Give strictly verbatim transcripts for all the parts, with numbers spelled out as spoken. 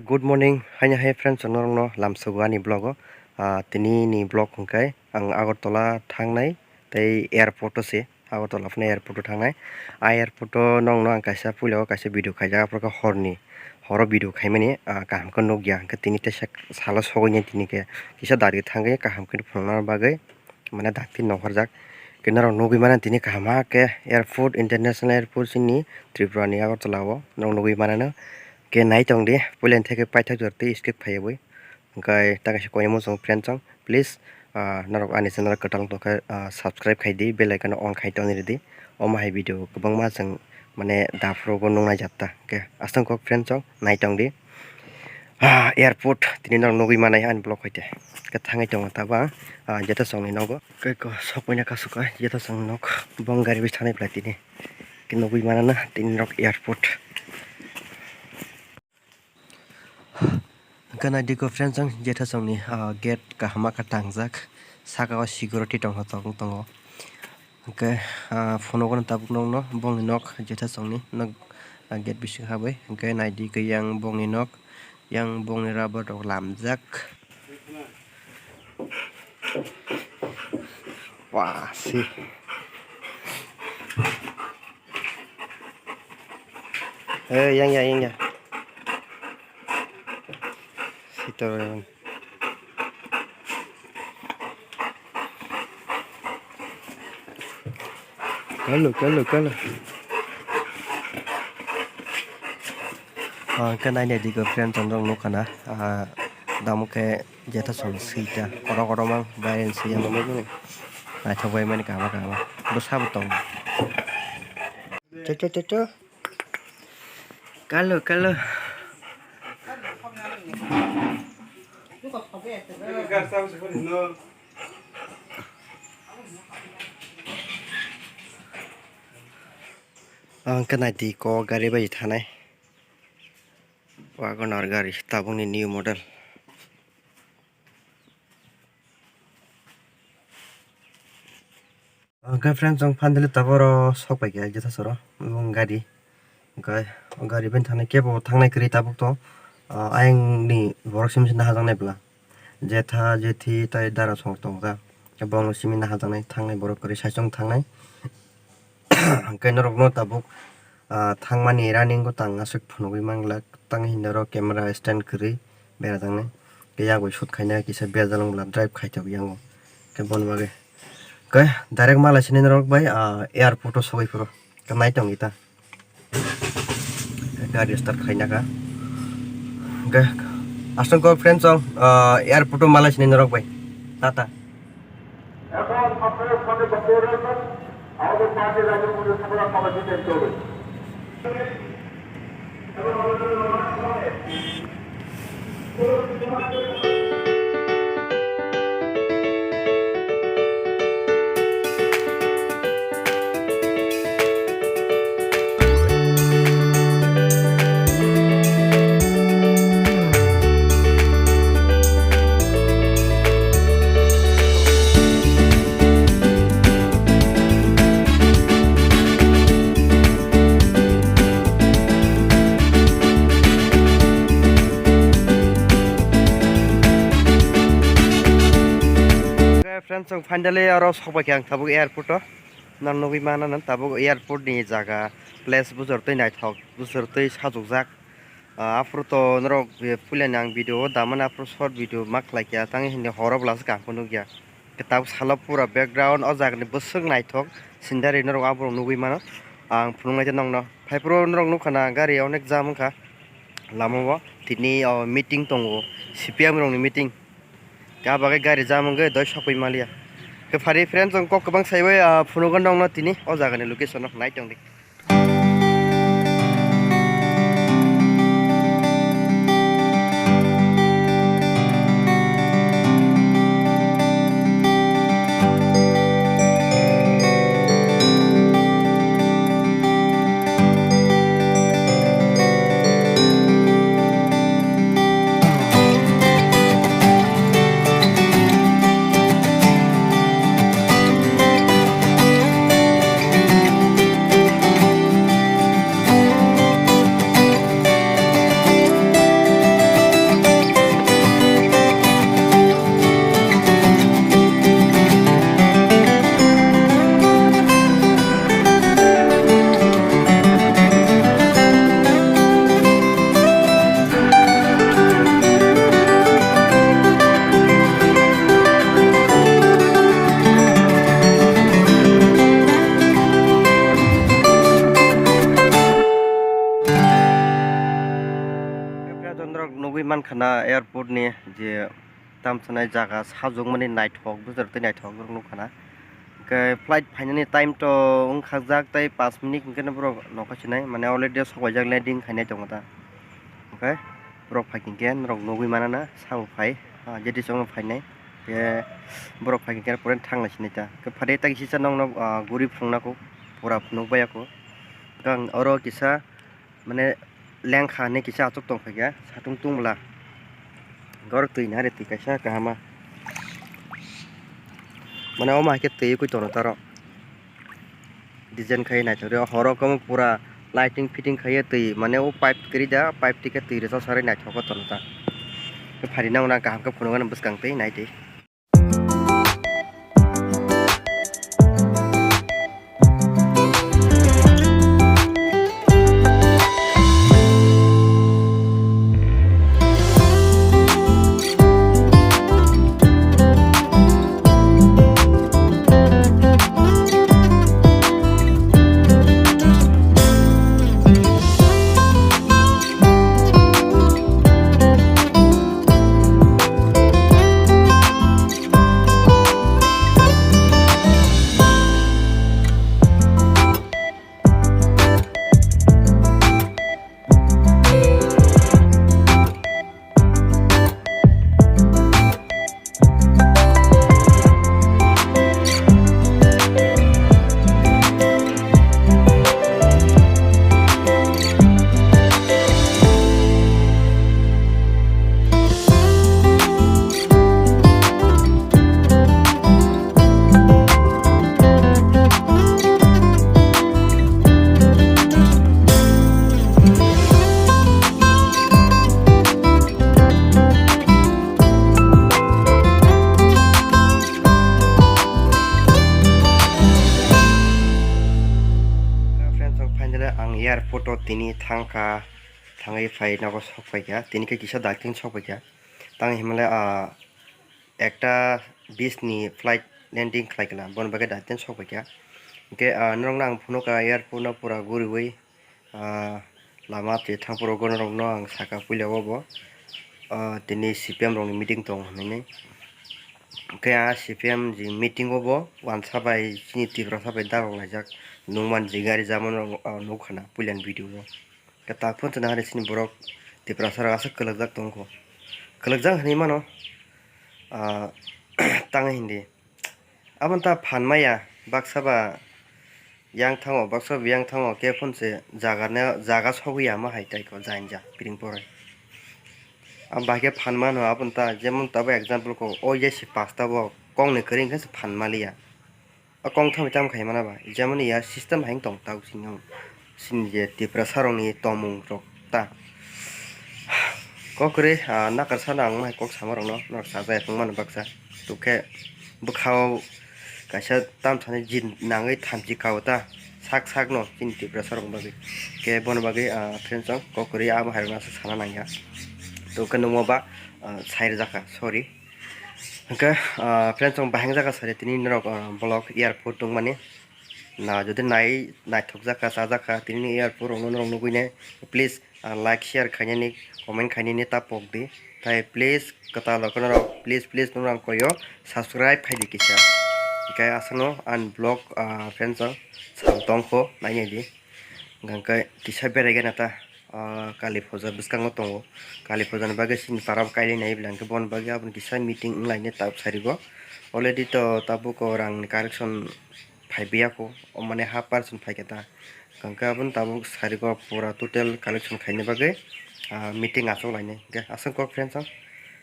Good morning, haini hai friends, norokno lamsogo ani vlog o. Ah, tini ni vlog hwnkhe ang Agartala thangnai tei airport o se, Agartala phano airport o thangnai. Ah, airport o nokno ang kaisa puila o kaisa video khaijak, aphuru khe horni, horo video khaimani, ah, kaham khe nukya, hwnkhe tini teisa salo sogwi tini khe kisa dari thangwi kaham khe phunukna bagwi. Mane dakti nongkhorjak. Khe norok nugwi mano tini kaham khe airport, international airport chini Tripura ni Agartala o norok nugwi mano. Khe nai tong di, puila ni theke paithak jor tei skip khaiwi. Hwnkhe ta kaisa koimung chwng friend chwng, please, ah, norok ani channel kwtal tongkhe, ah, subscribe khai di, bell icon on khai tongni rw di. Omo hai video kwbangma chwng mane daphurogo nuknai jatta. Khe aswk kok friend chwng nai tong di. Ah, airport tini norok nugwi manai ani vlog hoite. Khe thangwi tongo tabuk ang, ah, Jetha chwngni nogo. Khe ko sokphaina kasu kha Jetha chwngni nok. Bong gari bai thanai phlai tini. Khe nugwi manana tini norok airport. Hwnkhe nai di khe friends, ang Jetha chwngni, ah, gate kaham khe tangjak. Saka o security tongthok tongo. Hwnkhe, ah, phunukgo tabuk nokno bongni nok Jetha chwngni nok, ah, gate bising habwi. Hwnkhe nai di khe yang bongni nok, yang bongni rubber rok lamjak. Wah, si. Eh, yang ya, yang ya. Sitor. Kalo, kalo, kalo. Ah, hwnkhe nai di khe friend chwng nukha na. Ah, tamo khe Jetha chwng swi ta. Kotor kotor mang bai swi ya. Naithok bai mani kaham kaham. Bwsa bo tongo. Cho, cho, cho, cho. Kalo, kalo. Ang khe nai di kok gari bai thanai. Wagon R gari tabukni new model. Hwnkhe friends, chwng finally tabuk oro sok pai kha Jetha soro, omo gari. Hwnkhe o gari bai thangnai kebo thangnai kwrwi tabuk to, ah, ayang ni borok simi se nahajaknai bwla. Jetha, jethi tei dara song tongo kha. Khe borok simi nahajaknai thangnai borok kwrwi saichung thangnai. Hwnkhe norokno tabuk, ah, thangmani running o tang aswk phunugwi manglak, tang hinwi oro camera stand kwrwi berajaknai. Tei yak bai shoot khaina kisa berajaknai bwla drive khaithok yango. Khe boni bagwi khe direct malai sini norok bai, ah, airport o sogwi phuru khe nai tongwi ta. Gari start khaina kha. Khe aswk kok friends, chwng, ah, airport o malai sini norok bai. Tata. এখন আপনারা সামনে বক্তব্য রাখবেন, আমাদের পার্টির রাজ্য কমিটির সভাপতি সভাপতি Chowdhury. Friends, chwng finally oro sokbai khe ang tabuk airport o. Nang nugwi manana tabuk airport ni jaga, place bujor twi naithok, bujor twi sajokjak. Ah, aphuru to norok, eh, puilani ang video o damani aphuru short video ma khlai kha, tang hini horo bwla se kaham khe nukya. Khe tabuk salo pura background o jaga ni bwswk naithok scenery norok aborok nugwi mano. Ang phunuknai khe nokno phai phuru norok nukha na gari onek jam wngkha lama o, tini o meeting tongo, C P M rokni meeting. Khe ah bagwi gari jam wngwi doi sokwi maliya. Khe phari friends, ang kok kwbang saiwi, ah, phunukgo nokno tini o jagani location o nai tongdi. Norok nugwi mankha na airport ni je tamsanai jaga sajwkmani naithok, bwswk tei naithok norok nukha na. Hwnkhe flight phainani time to wngkha jak tei paanch minute hwnkhe no borok nokha sinai, mane already sok paijak landing khainai tongo ta. Hwnkhe borok phai hwnkhe norok nugwi mana na sabo phai, ah, jeti chwngno phainai. Hwnkhe borok phai hwnkhe pore thangna sinai ta. Hwnkhe phatwi ta kisa nokno, ah, guri phunukna kuk, pura phunuk baiya kuk. Hwnkhe ang oro kisa mane lengkha hinwi kisa achuk tongphaikha satung tungla. Hwnkhe oro twi nari twi kaisa kahama. Mane omo hai khe twi kwtwino taro. Design khai naithok ri, o horo khe omo pura lighting fitting khaiye twi, mane o pipe kwrwi da, pipe twi khe twi rwchapsarwi naithok khe tongo ta. Khe phari nang nang kaham khe phunuknani bwskang twi nai twi. Friends, finally ang airport o tini thangkha, thangwi phai nogo sok phaikha, tini khe kisa dakting sok phaikha. Tang hinmale, ah, ekta bis ni flight landing khlai kla, boni bagwi dakting sok phaikha. Hwnkhe, ah, norokno ang phunukha airport no pura guriwi, ah, lama twi thangphuru norokno ang sakha puila o bo, ah, tini C P M rokni meeting tongo hinwi. Hwnkhe ah C P M ni meeting o bo wansa bai chini Tiprasa bai dalok laijak nukmani je gari jamanrok, ah, nukha na puilani video o. Khe tak phano chwna hai chini borok Tiprasa rok aswk kwlwkjak tongkho. Kwlwkjak hinwi mano, ah, tang hindi. Aboni ta phan maya, baksa ba yang thango, baksa ba yang thango, khe phunse jaga ne, jaga sogwi ya ma hai tai ko jainja piring poroi. Ang bahai khe phan mano, aboni ta jemon tabo example ko, o je si pasta bo kok ni kwrwi hwnkhe se phan maliya. O kok thangwi tamo khai mana ba, jemon ya system hai tong ta sini je Tiprasa rokni tongmung rok ta. Kok kwrwi, ah, nakar sana ang mai kok sama rokno, norok sajai phung mano baksa. Tukhe bwkhao kaisa tamsani jin nangwi thamchi kao ta sak sakno chini Tiprasa rok bagwi. Khe bono bagwi, ah, friends rok kok kwrwi abo hai rokno aswk sana nangya. Tukhe nungmo ba, ah, sai rwjak kha, sorry. Hwnkhe, ah, friends rok bahai wng jaka sari tini norok, ah, vlog airport tongmani. Na, jodi nai, naithok jaka, cha jaka, tini ni airport rokno norok nugwi nai, please, ah, like, share khainani, comment khainani ta pok di. Tai please, kwtal rok norok, please, please, norok ang koyo subscribe khai di kisa. Hwnkhe aswkno ani vlog, ah, friends rok sam tongkho, nainai di. Hwnkhe kisa berai gana ta. Ah, Kali puja bwskango tongo. Kali puja ni bagwi chini para bo kailai nai bwla, hwnkhe boni bagwi aboni kisa meeting wng lainai tabuk sarigo. Already to tabuk o rang ni collection phai biya kho, o mane half percent phai khe ta. Hwnkhe aboni tabuk sarigo pura total collection khaina bagwi, ah, meeting achuk lainai. Hwnkhe aswk kok friends rok,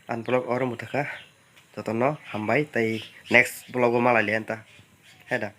ani vlog oro mwthakha. Jotono hambai tei next vlog o malai liya ta. Heda.